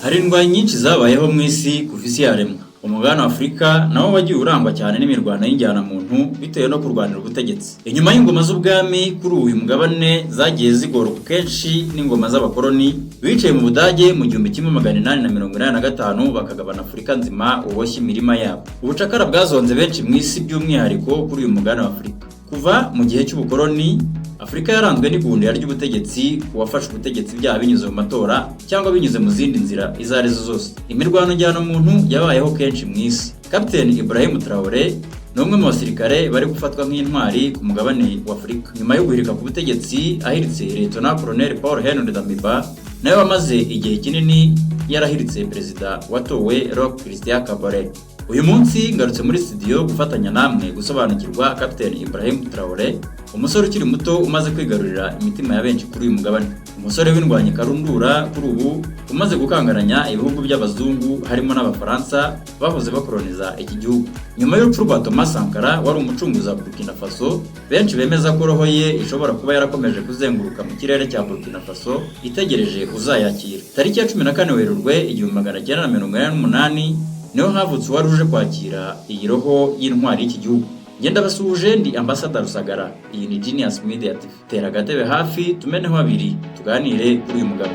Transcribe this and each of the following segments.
Hari indwanyi nyinshi zabayeho mu isi kuva isi yaremwa. Umugabane wa Afurika nawo wagiye urangwa cyane n'imirwano y'injyanamuntu bitewe no kurwanira ubutegetsi. Inyuma y'ingoma z'ubwami kuri uyu mugabane zagiye zigorwa kenshi n'ingoma z'abakoloni bicaye mu Budage mu 1885, bakagabana Afurika nzima uboshye imirima yabo. Ubucakara bwazonze benshi mu isi, by'umwihariko kuri uyu mugabane wa Afurika. Kuva mu gihe cy'ubukoloni, Afurika yaranzwe n'igundira ry'ubutegetsi ku wafashe ubutegetsi, byaba binyuze mu matora cyangwa binyuze mu zindi nzira izo ari zo zose. Imirwano njyanamuntu yabayeho kenshi mu isi. Kapiteni Ibrahim Traoré ni umwe mu basirikare bari gufatwa nk'intwari ku mugabane wa Afurika nyuma yo guhirika ku butegetsi ahiritse Lieutenant Colonel Paul Henri Damiba, nawe wamaze igihe kinini yarahiritse perezida watowe Roch Christian Kabore. Uyu munsi ngarutse muri studio gufatanya namwe gusobanukirwa Captain Ibrahim Traoré, umusore ukiri muto umaze kwigarurira imitima ya benshi kuri uyu mugabane, umusore w'indwanyi karundura kuri ubu umaze gukangaranya ibihugu by'abazungu harimo n'Abafaransa bahoze bakoloniza iki gihugu. Nyuma y'urupfu rwa Thomas Sankara wari umucunguzi wa Burkina Faso, benshi bemeza ko roho ye ishobora kuba yarakomeje kuzenguruka mu kirere cya Burkina Faso itegereje uzayakira. Tariki ya 14 Werurwe 1988 niho havutse uwari uje kwakira iyi roho y'intwari y'iki gihugu. Ngenda basuhuje, ndi Ambassador Rusagara, iyi ni Genius Media TV. Tera agatebe hafi tumeneho abiri tuganire kuri uyu mugabo.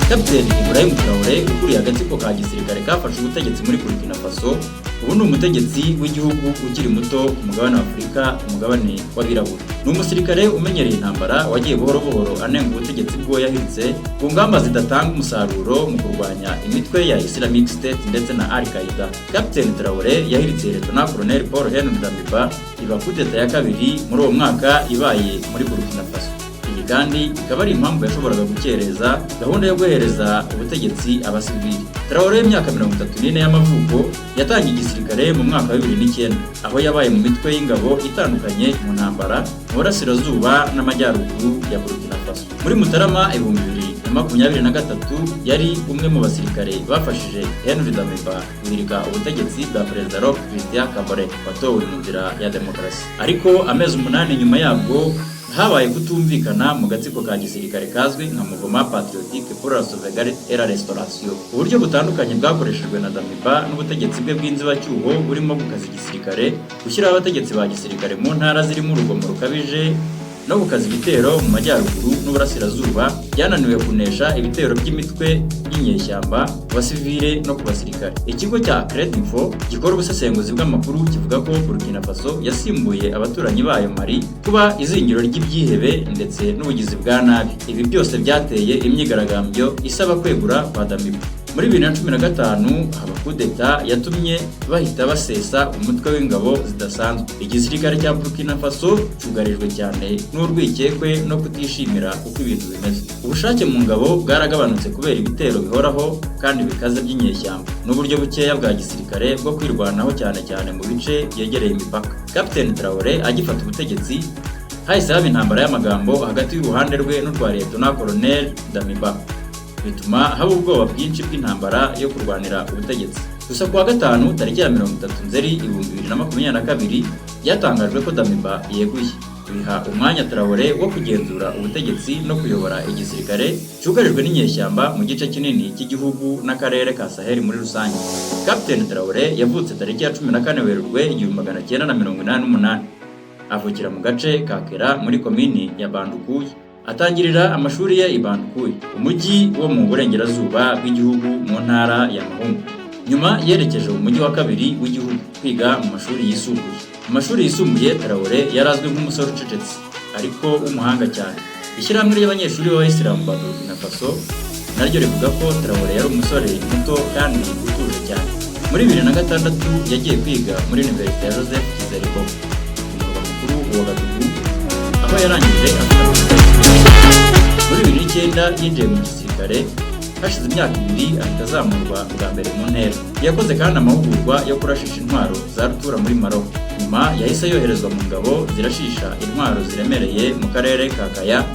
Kapiteni Ibrahim Traoré ukuriye agatsiko ka gisirikare kafashe ubutegetsi muri Burkina Faso, ubu ni umutegetsi w'igihugu ukiri muto ku mugabane wa Afurika, umugabane w'abirabura. Ni umusirikare umenyereye intambara wagiye buhoro buhoro anenga ubutegetsi bw'uwo yahiritse ku ngamba zidatanga umusaruro mu kurwanya imitwe ya Islamic State ndetse na Al Qaeda. Kapiteni Traoré yahiritse Lieutenant Colonel Paul Henri Damiba, iba kudeta ya kabiri muri uwo mwaka ibaye muri Burkina Faso. Iyi kandi ikaba ari impamvu yashoboraga gukereza gahunda yo guhereza ubutegetsi abasivili. Traoré y'imyaka 34 y'amavuko yatangiye igisirikare mu mwaka wa 2009, aho yabaye mu mitwe y'ingabo itandukanye mu ntambara mu burasirazuba n'amajyaruguru ya Burkina Faso. Muri Mutarama 2023 yari umwe mu basirikare bafashije Henri Damiba guhirika ubutegetsi bwa Perezida Roch Christian Kabore watowe mu nzira ya demokarasi. Ariko amezi 8 nyuma yabwo habaye kutumvikana mu gatsiko ka gisirikare kazwi nka Mouvement Patriotique pour la Sauvegarde et la Restauration. Uburyo butandukanye bwakoreshejwe na Damiba n'ubutegetsi bwe bw'inzibacyuho burimo gukaza igisirikare, gushyiraho abategetsi ba gisirikare mu ntara zirimo urugomo rukabije no gukaza ibitero mu majyaruguru n'uburasirazuba, byananiwe kunesha ibitero by'imitwe y'inyeshyamba ku basivile no ku basirikare. Ikigo cya Credinfo gikora ubusesenguzi bw'amakuru kivuga ko Burkina Faso yasimbuye abaturanyi bayo Mali kuba izingiro ry'ibyihebe ndetse n'ubugizi bwa nabi. Ibi byose byateye imyigaragambyo isaba kwegura kwa Damiba. Muri 2015 haba kudeta yatumye bahita basesa umutwe w'ingabo zidasanzwe. Igisirikare cya Burkina Faso cyugarijwe cyane n'urwikekwe no kutishimira uko ibintu bimeze. Ubushake mu ngabo bwaragabanutse kubera ibitero bihoraho kandi bikaze by'inyeshyamba n'uburyo bukeya bwa gisirikare bwo kwirwanaho, cyane cyane mu bice byegereye imipaka. Captain Traoré agifata ubutegetsi hahise haba intambara y'amagambo hagati y'uruhande rwe n'urwa Lieutenant Colonel Damiba, bituma haba ubwoba bwinshi bw'intambara yo kurwanira ubutegetsi. Gusa kuwa gatanu tariki ya 30 Nzeri 2022 byatangajwe ko Damiba yeguye, biha umwanya Traoré wo kugenzura ubutegetsi no kuyobora igisirikare cyugarijwe n'inyeshyamba mu gice kinini cy'igihugu n'akarere ka Sahel muri rusange. Captain Traoré yavutse tariki ya 14 Werurwe 1988, avukira mu gace ka Kera muri komini ya Bandukuyi. Atangirira amashuri ye i Bandukuyi, umujyi wo mu burengerazuba bw'igihugu mu ntara ya Mahungu. Nyuma yerekeje mu mujyi wa kabiri w'igihugu kwiga mu mashuri yisumbuye. Mu mashuri yisumbuye Traoré yari azwi nk'umusore ucecetse ariko w'umuhanga cyane. Ishyirahamwe ry'abanyeshuri b'Abayisilamu ba Burkina Faso naryo rivuga ko Traoré yari umusore muto kandi utuje cyane. Muri 2006 yagiye kwiga muri Université ya Joseph Kizerbo mu murwa mukuru wa Ouagadougou, aho yarangije afite amanota. Muri 2009 yinjiye mu gisirikare, hashize imyaka 2 ahita azamurwa bwa mbere mu ntera. Yakoze kandi amahugurwa yo kurashisha intwaro za rutura muri Maroc. Nyuma Nyuma yahise yoherezwa mu ngabo zirashisha intwaro ziremereye mu karere ka Kaya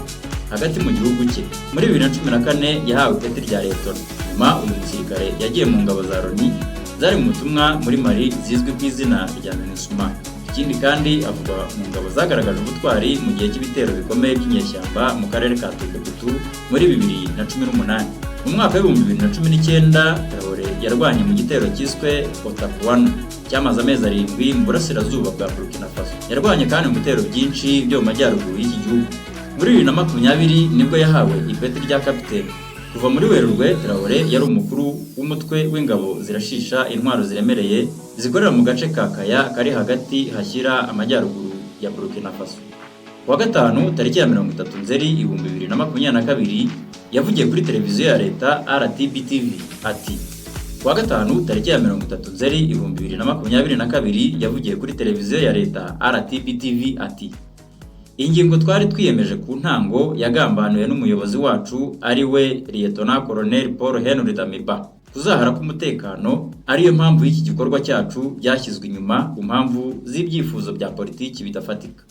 hagati mu gihugu cye. Muri 2014 yahawe ipeti rya Liyetona. Nyuma uyu musirikare yagiye mu ngabo za Loni zari mu butumwa muri Mali zizwi ku izina rya MINUSMA. Ikindi kandi avugwa mu ngabo zagaragaje ubutwari mu gihe cy'ibitero bikomeye by'inyeshyamba mu karere ka Tombouctou muri 2018. Mu mwaka wa 2019 Traoré yarwanye mu gitero cyiswe Otapuano cyamaze amezi 7 mu burasirazuba bwa Burkina Faso. Yarwanye kandi mu bitero byinshi byo mu majyaruguru y'iki gihugu. Muri 2020 nibwo yahawe ipeti rya kapiteni. Kuva muri Werurwe, Traoré yari umukuru w'umutwe w'ingabo zirashisha intwaro ziremereye zikorera mu gace ka Kaya kari hagati hashyira amajyaruguru ya Burkina Faso. Kuwa gatanu tariki ya 30 Nzeri 2022 yavugiye kuri televiziyo ya leta RTB TV ati: Kuwa gatanu tariki ya 30 Nzeri 2022 yavugiye kuri televiziyo ya leta RTB TV ati: Ingingo twari twiyemeje ku ntango yagambaniwe n'umuyobozi wacu ari we Liyetona Colonel Paul Henri Damiba. Kuzahara k'umutekano ariyo mpamvu y'iki gikorwa cyacu byashyizwe inyuma ku mpamvu z'ibyifuzo bya politiki bidafatika.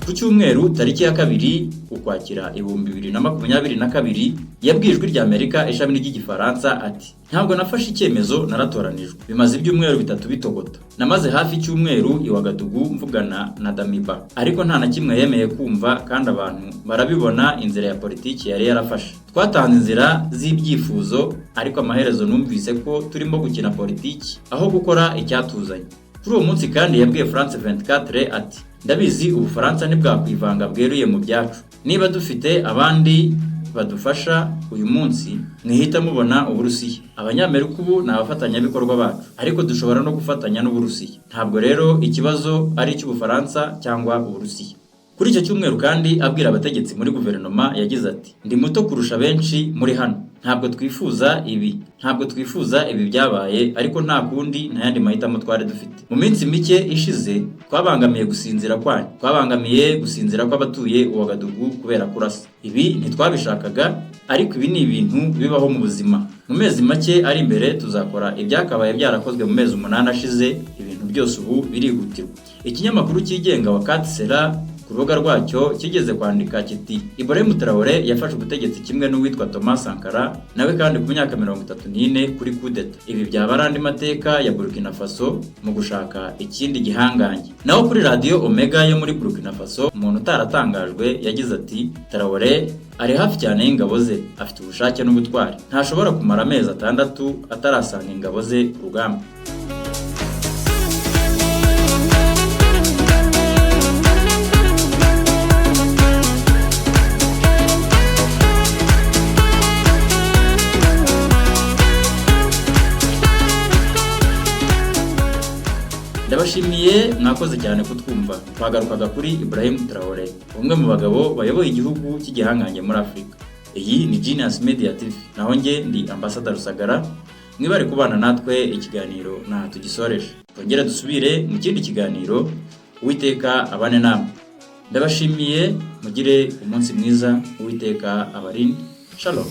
Ku cyumweru tariki ya 2 Ukwakira 2022 yabwiye Ijwi ry'Amerika ishami ry'Igifaransa ati: Ntabwo nafashe icyemezo, naratoranijwe. Bimaze ibyumweru 3 bitogota. Namaze hafi icyumweru i Ouagadougou mvugana na Damiba, ariko nta na kimwe yemeye kumva, kandi abantu barabibona inzira ya politiki yari yarafashe. Twatanze inzira z'ibyifuzo, ariko amaherezo numvise ko turimo gukina politiki aho gukora icyatuzanye. Kuri uwo munsi kandi yabwiye France 24 ati: Ndabizi Ubufaransa ntibwakwivanga bweruye mu byacu. Niba dufite abandi badufasha uyu munsi, mwihita mubona Uburusiya. Abanyamerika ubu ni abafatanyabikorwa bacu, ariko dushobora no gufatanya n'Uburusiya. Ntabwo rero ikibazo ari icy'Ubufaransa cyangwa Uburusiya. Kuri icyo cyumweru kandi abwira abategetsi muri guverinoma yagize ati: Ndi muto kurusha benshi muri hano. Ntabwo twifuza ibi. Ntabwo twifuza ibi byabaye, ariko nta kundi, nta yandi mahitamo twari dufite. Mu minsi mike ishize twabangamiye gusinzira kwanyu. Twabangamiye gusinzira kw'abatuye Ouagadougou kubera kurasa. Ibi ntitwabishakaga, ariko ibi ni ibintu bibaho mu buzima. Mu mezi make ari imbere tuzakora ibyakabaye byarakozwe mu mezi 8 ashize. Ibintu byose ubu birihutirwa. Ikinyamakuru cyigenga Wakat Sera ku rubuga rwacyo kigeze kwandika kiti: Ibrahim Traoré yafashe ubutegetsi kimwe n'uwitwa Thomas Sankara, nawe kandi ku myaka 34 kuri kudeta. Ibi byaba ari andi mateka ya Burkina Faso mu gushaka ikindi gihangange. Naho kuri radiyo Omega yo muri Burkina Faso, umuntu utaratangajwe yagize ati: Traoré ari hafi cyane y'ingabo ze, afite ubushake n'ubutwari. Ntashobora kumara amezi 6 atarasanga ingabo ze ku rugamba. Ndabashimiye, mwakoze cyane kutwumva. Twagarukaga kuri Ibrahim Traoré, umwe mu bagabo bayoboye igihugu cy'igihangange muri Afurika. Iyi ni Genius Media TV, naho njye ndi Ambassador Rusagara. Mwibare kubana natwe, ikiganiro ntaha tugisoreje. Twongere dusubire mu kindi kiganiro. Uwiteka abane namwe. Ndabashimiye, mugire umunsi mwiza. Uwiteka abarinde. Shalom.